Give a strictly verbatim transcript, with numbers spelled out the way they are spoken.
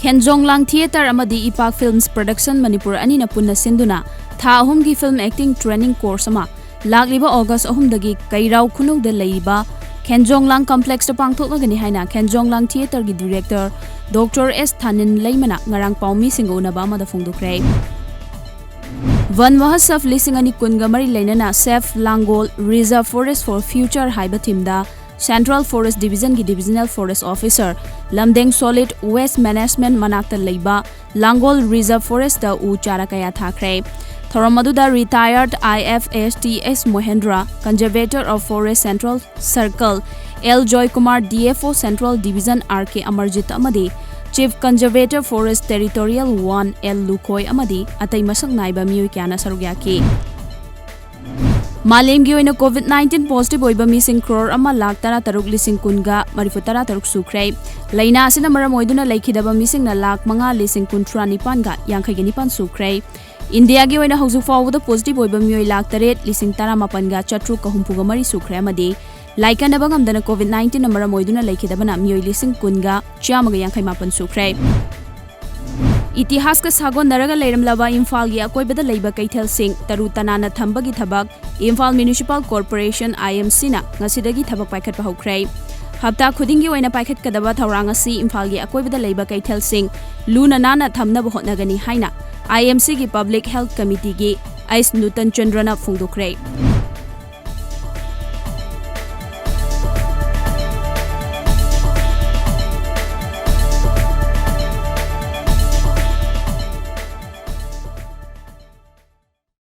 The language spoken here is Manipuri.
ꯈꯦꯟꯖꯣꯡꯂꯥꯡ Theatre ꯑꯃꯗꯤ ꯏꯄꯥꯛ Films Production ꯃꯅꯤꯄꯨꯔ ꯑꯅꯤꯅ ꯄꯨꯟꯅ ꯁꯤꯟꯗꯨꯅ ꯊꯥ ꯑꯍꯨꯝꯒꯤ film acting training course ꯑꯃ ꯂꯥꯛꯂꯤꯕ August ꯑꯍꯨꯝꯗꯒꯤ ꯀꯩꯔꯥꯎ ꯈꯨꯅꯧꯗ ꯂꯩꯔꯤꯕ ꯈꯦꯟꯖꯣꯡꯂꯥꯡ Complexꯇ ꯄꯥꯡꯊꯣꯛꯂꯒꯅꯤ ꯍꯥꯏꯅ ꯈꯦꯟꯖꯣꯡꯂꯥꯡ Theatreꯒꯤ Director Doctor S ꯊꯥꯅꯤꯟ ꯂꯩꯃꯅ ꯉꯔꯥꯡ ꯄꯥꯎꯃꯤꯁꯤꯡꯒ ꯎꯅꯕ ꯑꯃꯗ ꯐꯣꯡꯗꯣꯛꯈ꯭ꯔꯦ꯫ ꯚꯟ ꯃꯍꯣꯠꯁꯕ ꯂꯤꯁꯤꯡ ꯑꯅꯤ ꯀꯨꯟꯒ ꯃꯔꯤ ꯂꯩꯅꯅ Save Langol, Reserve Forest for Future ꯍꯥꯏꯕ themeꯗ Central Forest Divisionꯒꯤ Divisional Forest Officer ꯂꯝꯗꯦꯡ Solid Waste Management ꯃꯅꯥꯛꯇ ꯂꯩꯕ ꯂꯥꯡꯒꯣꯜ Reserve Forestꯇ ꯎ ꯆꯥꯔꯥ ꯀꯌꯥ ꯊꯥꯈ꯭ꯔꯦ꯫ ꯊꯧꯔꯝ ꯑꯗꯨꯗ retired I F S T S ꯃꯣꯍꯦꯟꯗ꯭ꯔ, Conservator of Forest Central Circle, L Joykumar, D F O Central Division R K Amarjeet ꯑꯃꯗꯤ Chief Conservator Forest Territorial one L Lukhoi ꯑꯃꯗꯤ ꯑꯇꯩ ꯃꯁꯛ ꯅꯥꯏꯕ ꯃꯤꯑꯣꯏ ꯀꯌꯥꯅ ꯁꯔꯨꯛ ꯌꯥꯈꯤ꯫ ꯃꯥꯂꯦꯝꯒꯤ ꯑꯣꯏꯅ COVID nineteen positive ꯑꯣꯏꯕ ꯃꯤꯁꯤꯡ crore ꯑꯃ ꯂꯥꯈ ꯇꯔꯥ ꯇꯔꯨꯛ ꯂꯤꯁꯤꯡ ꯀꯨꯟꯒ ꯃꯔꯤꯐꯨ ꯇꯔꯥ ꯇꯔꯨꯛ ꯁꯨꯈ꯭ꯔꯦ꯫ ꯂꯥꯏꯅꯥ ꯑꯁꯤꯅ ꯃꯔꯝ ꯑꯣꯏꯗꯨꯅ ꯂꯩꯈꯤꯗꯕ ꯃꯤꯁꯤꯡꯅ ꯂꯥꯈ ꯃꯉꯥ ꯂꯤꯁꯤꯡ ꯀꯨꯟꯊ꯭ꯔꯥ ꯅꯤꯄꯥꯟꯒ ꯌꯥꯡꯈꯩꯒ ꯅꯤꯄꯥꯟ ꯁꯨꯈ꯭ꯔꯦ꯫ ꯏꯟꯗꯤꯌꯥꯒꯤ ꯑꯣꯏꯅ ꯍꯧꯖꯤꯛ ꯐꯥꯎꯕꯗ positive ꯑꯣꯏꯕ ꯃꯤꯑꯣꯏ ꯂꯥꯈ ꯇꯔꯦꯠ ꯂꯤꯁꯤꯡ ꯇꯔꯥꯃꯥꯄꯟꯒ ꯆꯥꯇ꯭ꯔꯨꯛꯀ ꯍꯨꯝꯐꯨꯒ ꯃꯔꯤ ꯁꯨꯈ꯭ꯔꯦ ꯑꯃꯗꯤ ꯂꯥꯏꯀꯠꯅꯕ ꯉꯝꯗꯅ COVID nineteenꯅ ꯃꯔꯝ ꯑꯣꯏꯗꯨꯅ ꯂꯩꯈꯤꯗꯕꯅ ꯃꯤꯑꯣꯏ ꯂꯤꯁꯤꯡ ꯀꯨꯟꯒ ꯆꯥꯝꯃꯒ ꯌꯥꯡꯈꯩ ꯃꯥꯄꯟ ꯁꯨꯈ꯭ꯔꯦ꯫ ꯏꯇꯤꯍꯥꯁꯀ ꯁꯥꯒꯣꯟꯅꯔꯒ ꯂꯩꯔꯝꯂꯕ ꯏꯝꯐꯥꯜꯒꯤ ꯑꯀꯣꯏꯕꯗ ꯂꯩꯕ ꯀꯩꯊꯦꯜꯁꯤꯡ ꯇꯔꯨ ꯇꯅꯥꯟꯅ ꯊꯝꯕꯒꯤ ꯊꯕꯛ Imphal Municipal Corporation, I M Cꯅ ꯉꯁꯤꯗꯒꯤ ꯊꯕꯛ ꯄꯥꯏꯈꯠꯄ ꯍꯧꯈ꯭ꯔꯦ꯫ ꯍꯞꯇꯥ ꯈꯨꯗꯤꯡꯒꯤ ꯑꯣꯏꯅ ꯄꯥꯏꯈꯠꯀꯗꯕ ꯊꯧꯔꯥꯡ ꯑꯁꯤ ꯏꯝꯐꯥꯜꯒꯤ ꯑꯀꯣꯏꯕꯗ ꯂꯩꯕ ꯀꯩꯊꯦꯜꯁꯤꯡ ꯂꯨꯅ ꯅꯥꯟꯅ ꯊꯝꯅꯕ ꯍꯣꯠꯅꯒꯅꯤ ꯍꯥꯏꯅ I M Cꯒꯤ Public Health Committeeꯒꯤ H ꯅꯨꯇꯟ ꯆꯟꯗ꯭ꯔꯅ ꯐꯣꯡꯗꯣꯛꯈ꯭ꯔꯦ꯫